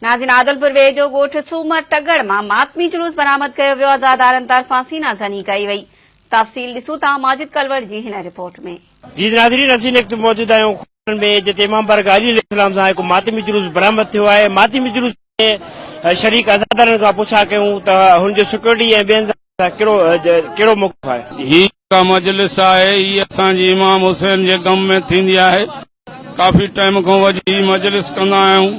ناظرين عادلپور ويجهو ڳوٺ سومر ٽڳڙ مان ماتمي جلوس برآمد ڪيو ويو عزادارن طرفان سينا زني ڪئي وئي تفصيل ڏسون ٿا ماجد ڪلوڙ جي هن رپورٽ ۾. جي ناظرين اسين هن وقت موجود آهيون خورن ۾ جتي امام بارگاهه علي عليه السلام سان هڪ ماتمي جلوس برآمد ٿيو آهي ماتمي جلوس ۾ شريڪ عزادارن کان پڇا ڪيون ته هن جو سيڪيورٽي ۽ ٻين سان ڪهڙو ڪهڙو موقف آهي. هي جيڪا مجلس آهي هي اسان جي امام حسين جي غم ۾ ٿيندي آهي ڪافي ٽائيم کان وڄ هي مجلس ڪندا آهيون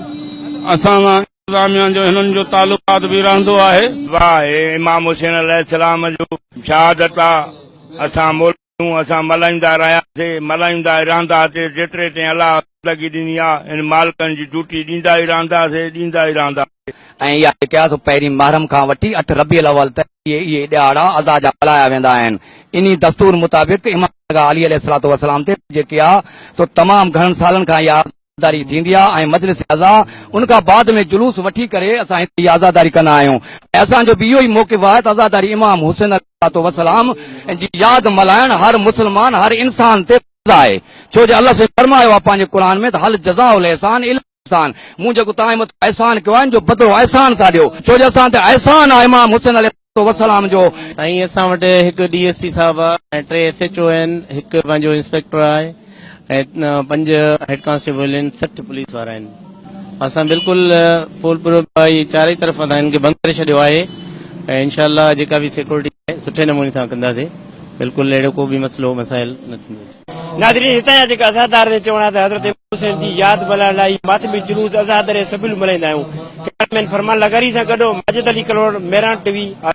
اسان سان انتظاميا جو هنن جو تعلقات به رهندو آهي. واهه هي امام حسين عليه السلام جو شهادت آ اسان مولويون اسان ملهائيندا رهياسي ملهائيندا ئي رهنداسي جيتري تائين الله زندگي ڏني آ هن مالڪن جي ڊيوٽي ڏيندا ئي رهنداسي ڏيندا ئي رهنداسي. ۽ اها جيڪي آهي سو پهرين محرم کان وٺي اٺ ربيع الاول تائين اهي اهي ڏهاڙا عزا جا ملهايا ويندا آهن. انهي دستور مطابق امام بارگاهه علي عليه الصلوة والسلام تي جيڪي آهي سو تمام گهڻن سالن کان اها عزاداري ٿيندي آهي ۽ مجلس عزا ان کان بعد ۾ جلوس وٺي ڪري اسان هتي اها عزاداري ڪندا آهيون ۽ اسان جو به اهو ئي موقف آهي ته عزاداري امام حسين عليه الصلوة والسلام جي ياد ملهائڻ هر مسلمان هر انسان تي فرض آهي ڇو جو الله سائين فرمايو آهي پنهنجي قرآن ۾ ته هل جزاء الاحسان الا احسان مون جيڪو توهان جي مٿان احسان ڪيو آهي ان جو بدلو احسان سان ڏيو ڇو جو اسان تي احسان آهي امام حسين عليه والسلام جو. سائين اسان وٽ هڪ ڊي ايس پي صاحب آ ۽ ٽي ايس ايڇ او آهن هڪ پنهنجو انسپيڪٽر آهي ۽ پنج هيڊ ڪانسٽيبل آهن 60 پوليس وارا آهن اسان بلڪل فول پروف اهي چارئي طرف اسان هن کي بند ڪري ڇڏيو آهي ۽ انشاء الله جيڪا به سيڪورٽي آهي سٺي نموني سان ڪنداسين بلڪل اهڙو ڪو به مسئلو مسائل نه ٿيندو. ناظرين هتان جا جيڪا عزادار جو چوڻ آهي ته حضرت امام حسين جي ياد ملهائڻ لاء هي ماتمي جلوس عزاداري سبيل ملهائيندا آهيون ڪئميرا مين فرمان لغاري سان گڏ ماجد علي ڪلوڙ مهراڻ ٽي وي.